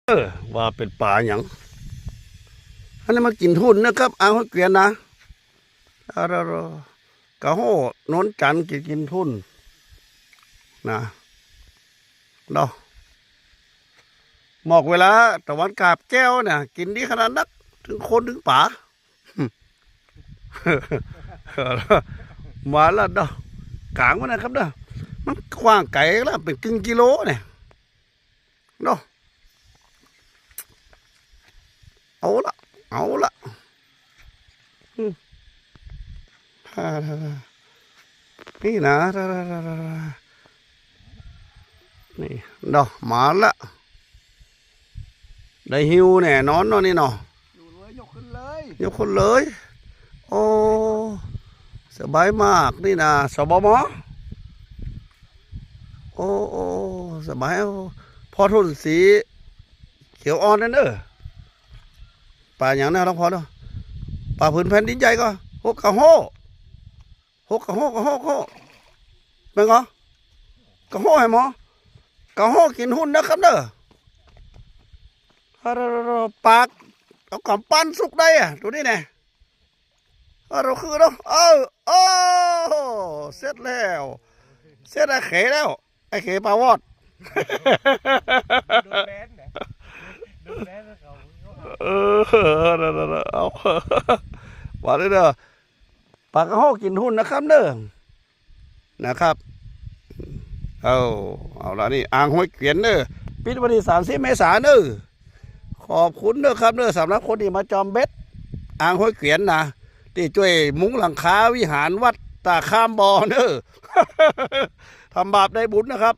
ເອີ ວ່າເປັນປາຫຍັງ? ອັນນີ້ມາກິນທຸ່ນເດີຄັບ ອ່າງຫ້ວຍກວຽນນະ. ອາຣະຣະ ກະໂຫ້ນນຈັນກິນ ກິນທຸ່ນນະ ເນາະ. ໝອກເວລາຕາວັນກາບແກ້ວນະ ກິນດີຂະໜາດນັກ ເຖິງຄົນເຖິງປາ. ມາລະເນາະ ກາງມັນນະຄັບເດີ ມັນກວ້າງໄກລະ ເປັນກຶ່ງກິໂລນີ້ເນາະ. ເອົາລະ ເອົາລະ ອືມ ນີ້ນະ ນີ້ເນາະ ມາລະ ໄດ້ຫິວແນ່ນອນເນາະນີ້ເນາະ. ຢູ່ເລີຍ ຍົກຂຶ້ນເລີຍ ຍົກຂຶ້ນເລີຍ. ໂອ້ ສະບາຍມາກນີ້ນະ ສະບມ. ໂອ້ ໂອ້ ສະບາຍ. ໂອ້ ພໍ່ທຸ່ນສີຂຽວອ່ອນນັ້ນເດີ. ປາຫຍັງນະ ຫຼວງພໍ່ເນາະ? ປາພື້ນແຜ່ນດິນໃຫຍ່ກໍ ໂອ້ ກະໂຫ້ ໂອ້ ກະໂຫ້ ກະໂຫ້ ກະໂຫ້ ແມ່ນກໍ? ກະໂຫ້ໃຫ້ໝໍ ກະໂຫ້ກິນຮຸ່ນນະຄັບເດີ. ປາກເອົາກຳປັ້ນສຸກໄດ້ອະ ໂຕນີ້ແນ່. ເອີ ເອົາຄືເນາະ ເອີ ໂອ້ ເສັດແລ້ວ ເສັດອ້າຍເຂແລ້ວ ອ້າຍເຂປາວອດ. ໂດນແບນນະ ໂດນແບນເຂົາ. ເອີ ເອົາ ວ່າເດີ ປາກະໂຮກິນຮຸ່ນນະຄັບເດີ ນະຄັບ. ເອົາ ເອົາລະ ນີ້ອ່າງຫ້ວຍກວຽນເດີ ປິດວັນທີສາມສິບເມສາເດີ. ຂອບຄຸນເດີຄັບເດີ ສຳລັບຄົນທີ່ມາຈອມເບັດອ່າງຫ້ວຍກວຽນນະ ທີ່ຊ່ວຍມຸງຫຼັງຄາວິຫານວັດຕາຄາມບໍ່ເດີ. ທຳບາບໄດ້ບຸນນະຄັບ.